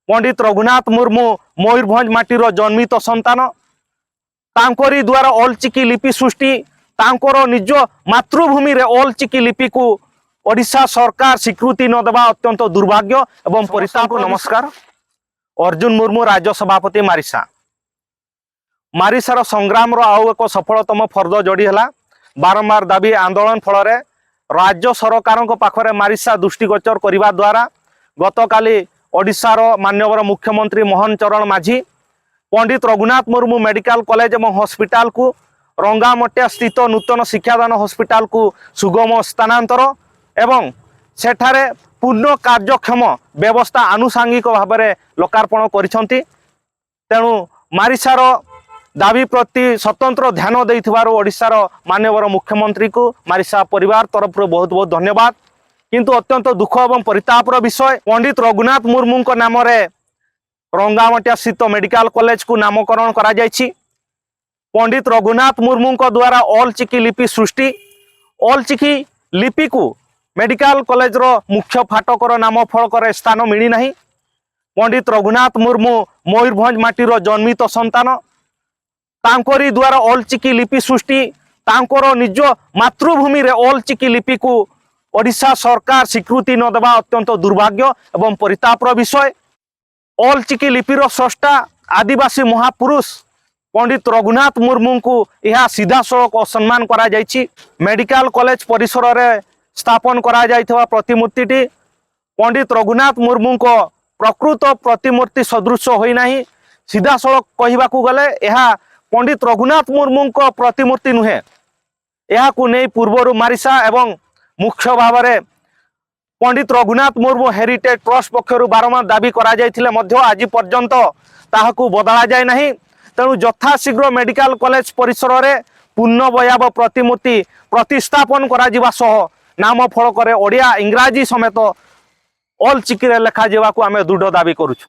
ପଣ୍ଡିତ ରଘୁନାଥ ମୁର୍ମୁ ମୟୂରଭଞ୍ଜ ମାଟିର ଜନ୍ମିତ ସନ୍ତାନ। ତାଙ୍କରି ଦ୍ୱାରା ଅଲଚିକି ଲିପି ସୃଷ୍ଟି। ତାଙ୍କର ନିଜ ମାତୃଭୂମିରେ ଅଲଚିକି ଲିପିକୁ ଓଡ଼ିଶା ସରକାର ସ୍ୱୀକୃତି ନ ଦେବା ଅତ୍ୟନ୍ତ ଦୁର୍ଭାଗ୍ୟ ଏବଂ ପରିତାପ। ନମସ୍କାର। ଅର୍ଜୁନ ମୁର୍ମୁ, ରାଜ୍ୟ ସଭାପତି, ମାରିସା। ମାରିସାର ସଂଗ୍ରାମର ଆଉ ଏକ ସଫଳତମ ଫର୍ଦ୍ଦ ଯୋଡ଼ି ହେଲା। ବାରମ୍ବାର ଦାବି ଆନ୍ଦୋଳନ ଫଳରେ ରାଜ୍ୟ ସରକାରଙ୍କ ପାଖରେ ମାରିସା ଦୃଷ୍ଟିଗୋଚର କରିବା ଦ୍ୱାରା ଗତକାଲି ଓଡ଼ିଶାର ମାନ୍ୟବର ମୁଖ୍ୟମନ୍ତ୍ରୀ ମୋହନ ଚରଣ ମାଝୀ ପଣ୍ଡିତ ରଘୁନାଥ ମୁର୍ମୁ ମେଡିକାଲ କଲେଜ ଏବଂ ହସ୍ପିଟାଲକୁ ରଙ୍ଗାମଟିଆ ସ୍ଥିତ ନୂତନ ଶିକ୍ଷାଦାନ ହସ୍ପିଟାଲକୁ ସୁଗମ ସ୍ଥାନାନ୍ତର ଏବଂ ସେଠାରେ ପୂର୍ଣ୍ଣ କାର୍ଯ୍ୟକ୍ଷମ ବ୍ୟବସ୍ଥା ଆନୁଷାଙ୍ଗିକ ଭାବରେ ଲୋକାର୍ପଣ କରିଛନ୍ତି। ତେଣୁ ମାରିସାର ଦାବି ପ୍ରତି ସ୍ୱତନ୍ତ୍ର ଧ୍ୟାନ ଦେଇଥିବାରୁ ଓଡ଼ିଶାର ମାନ୍ୟବର ମୁଖ୍ୟମନ୍ତ୍ରୀଙ୍କୁ ମାରିସା ପରିବାର ତରଫରୁ ବହୁତ ବହୁତ ଧନ୍ୟବାଦ। କିନ୍ତୁ ଅତ୍ୟନ୍ତ ଦୁଃଖ ଏବଂ ପରିତାପର ବିଷୟ, ପଣ୍ଡିତ ରଘୁନାଥ ମୁର୍ମୁଙ୍କ ନାମରେ ରଙ୍ଗାମଟିଆ ସ୍ଥିତ ମେଡିକାଲ କଲେଜକୁ ନାମକରଣ କରାଯାଇଛି। ପଣ୍ଡିତ ରଘୁନାଥ ମୁର୍ମୁଙ୍କ ଦ୍ୱାରା ଅଲ୍ ଚିକି ଲିପି ସୃଷ୍ଟି। ଅଲ୍ ଚିକି ଲିପିକୁ ମେଡିକାଲ କଲେଜର ମୁଖ୍ୟ ଫାଟକର ନାମ ଫଳକରେ ସ୍ଥାନ ମିଳିନାହିଁ। ପଣ୍ଡିତ ରଘୁନାଥ ମୁର୍ମୁ ମୟୂରଭଞ୍ଜ ମାଟିର ଜନ୍ମିତ ସନ୍ତାନ। ତାଙ୍କରି ଦ୍ୱାରା ଅଲଚିକି ଲିପି ସୃଷ୍ଟି। ତାଙ୍କର ନିଜ ମାତୃଭୂମିରେ ଅଲଚିକି ଲିପିକୁ ଓଡ଼ିଶା ସରକାର ସ୍ୱୀକୃତି ନ ଦେବା ଅତ୍ୟନ୍ତ ଦୁର୍ଭାଗ୍ୟ ଏବଂ ପରିତାପର ବିଷୟ। ଅଲଚିକି ଲିପିର ସ୍ରଷ୍ଟା ଆଦିବାସୀ ମହାପୁରୁଷ ପଣ୍ଡିତ ରଘୁନାଥ ମୁର୍ମୁଙ୍କୁ ଏହା ସିଧାସଳଖ ଅସମ୍ମାନ କରାଯାଇଛି। ମେଡିକାଲ କଲେଜ ପରିସରରେ ସ୍ଥାପନ କରାଯାଇଥିବା ପ୍ରତିମୂର୍ତ୍ତିଟି ପଣ୍ଡିତ ରଘୁନାଥ ମୁର୍ମୁଙ୍କ ପ୍ରକୃତ ପ୍ରତିମୂର୍ତ୍ତି ସଦୃଶ ହୋଇନାହିଁ। ସିଧାସଳଖ କହିବାକୁ ଗଲେ ଏହା ପଣ୍ଡିତ ରଘୁନାଥ ମୁର୍ମୁଙ୍କ ପ୍ରତିମୂର୍ତ୍ତି ନୁହେଁ। ଏହାକୁ ନେଇ ପୂର୍ବରୁ ମାରିସା ଏବଂ ମୁଖ୍ୟ ଭାବରେ ପଣ୍ଡିତ ରଘୁନାଥ ମୁର୍ମୁ ହେରିଟେଜ ଟ୍ରଷ୍ଟ ପକ୍ଷରୁ ବାରମ୍ବାର ଦାବି କରାଯାଇଥିଲେ ମଧ୍ୟ ଆଜି ପର୍ଯ୍ୟନ୍ତ ତାହାକୁ ବଦଳା ଯାଇ ନାହିଁ। ତେଣୁ ଯଥାଶୀଘ୍ର ମେଡିକାଲ କଲେଜ ପରିସରରେ ପୂର୍ଣ୍ଣବୟାବ ପ୍ରତିମୂର୍ତ୍ତି ପ୍ରତିସ୍ଥାପନ କରାଯିବା ସହ ନାମ ଫଳକରେ ଓଡ଼ିଆ, ଇଂରାଜୀ ସମେତ ଅଲ୍ ଚିକିରେ ଲେଖାଯିବାକୁ ଆମେ ଦୃଢ଼ ଦାବି କରୁଛୁ।